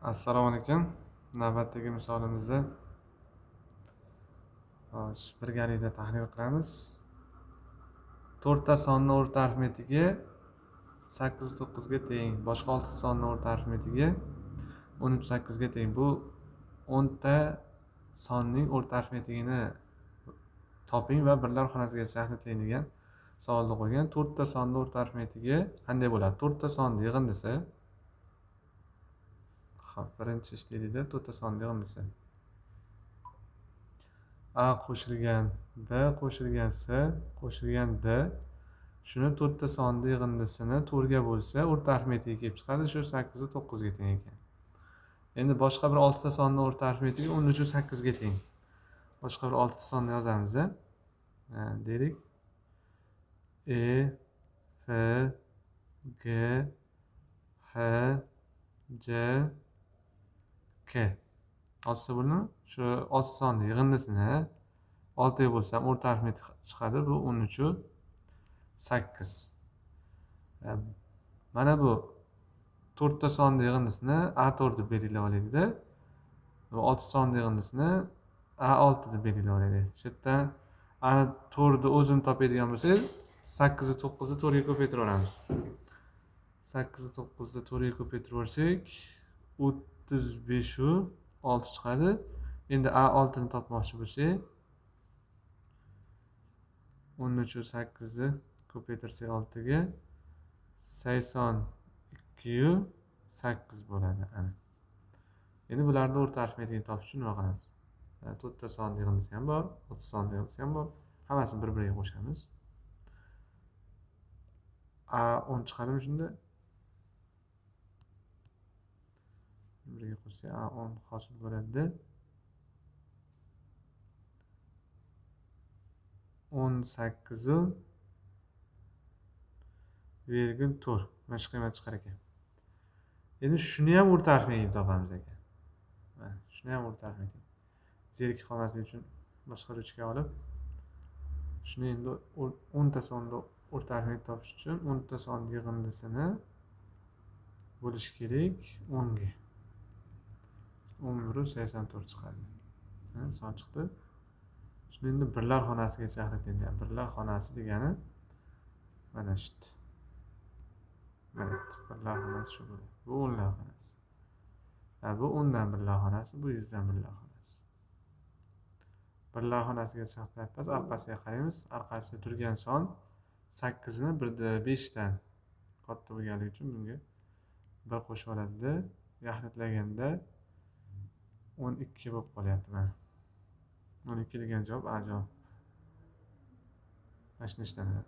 Assalomu alaykum. Navbatdagi misolimizni xo'sh, birgalikda tahlil qilamiz. To'rtta sonni o'rta arifmetigi 8 9 ga teng, boshqa 6 sonni o'rta arifmetigi 13 8 ga teng. Bu 10 ta sonning o'rta arifmetigini toping va birlar xonasigacha tahlillang degan savolni qo'ygan. To'rtta sonni o'rta arifmetigi qanday bo'ladi? To'rtta sonni yig'indisi. Xo'p, birinchi ishlaylikda to'rtta sonni yig'indisi. A qo'shilgan B qo'shilgan C qo'shilgan D, shuni to'rtta sonni yig'indisini to'rtga bo'lsa, o'rta arifmetigi kelib chiqadi. Shu 8 9 ga teng ekan. Endi boshqa bir oltita sonni o'rta arifmetigi 13 8 ga teng. Boshqa bir oltita sonni yozamiz. Deylik, E, F, G, H, J, K. Oltita bo'ldimi? Shu oltita sonni yig'indisini oltiga bo'lsam, o'rta arifmetik chiqadi. Bu 13 8. Mana bu to'rtta sonni yig'indisini A4 deb belgilab olaylikda. Va oltita sonni yig'indisini A6 deb belgilab olaylik. Shu yerdan A4ni o'zini topadigan bo'lsak, 8 9ni to'rtga ko'paytiraveramiz. 8 9ni to'rtga ko'paytiraversak, 35 6 chiqadi. Endi A6ni topmoqchi bo'lsak, 13 8ni ko'paytirsak oltiga, 82 8 bo'ladi. Ana. Endi bularni o'rta arifmetigini topish uchun nima qilamiz? To'rtta sonni yig'indisi ham bor, oltita sonni yig'indisi ham bor. Hammasini bir-biriga qo'shamiz. A10 chiqadimi shunda? Bir-biriga qo'shsak A10 hosil bo'ladi. 18,4 mana shu qiymat chiqar ekan. Endi shuni ham o'rta arifmetikni topamiz ekan. Mana shuni ham o'rta arifmetik. Zerikib qolmaslik uchun boshqa ruchka olib, shuni endi 10 ta sonni o'rta arifmetik topish uchun 10 ta son yig'indisini bo'lish kerak 10 ga. 11,84 chiqadi. Son chiqdi. Shuni endi birlar xonasigacha tahlil. Birlar xonasi degani mana shu. Mana birlar xonasi shu bo'ladi. Bu o'nlar xonasi. Ha, bu o'ndan birlar xonasi, bu yuzdan birlar xonasi. Birlar xonasiga chaqlayapmiz, orqasiga qaraymiz. Orqasida turgan son 8 ni birda 5 dan katta bo'lganligi uchun bunga 1 qo'shib oladida, yaxlitlaganda 12 bo'lib qolyapti mana. 12 degan javob A javob. Mana shuni ishlanadi.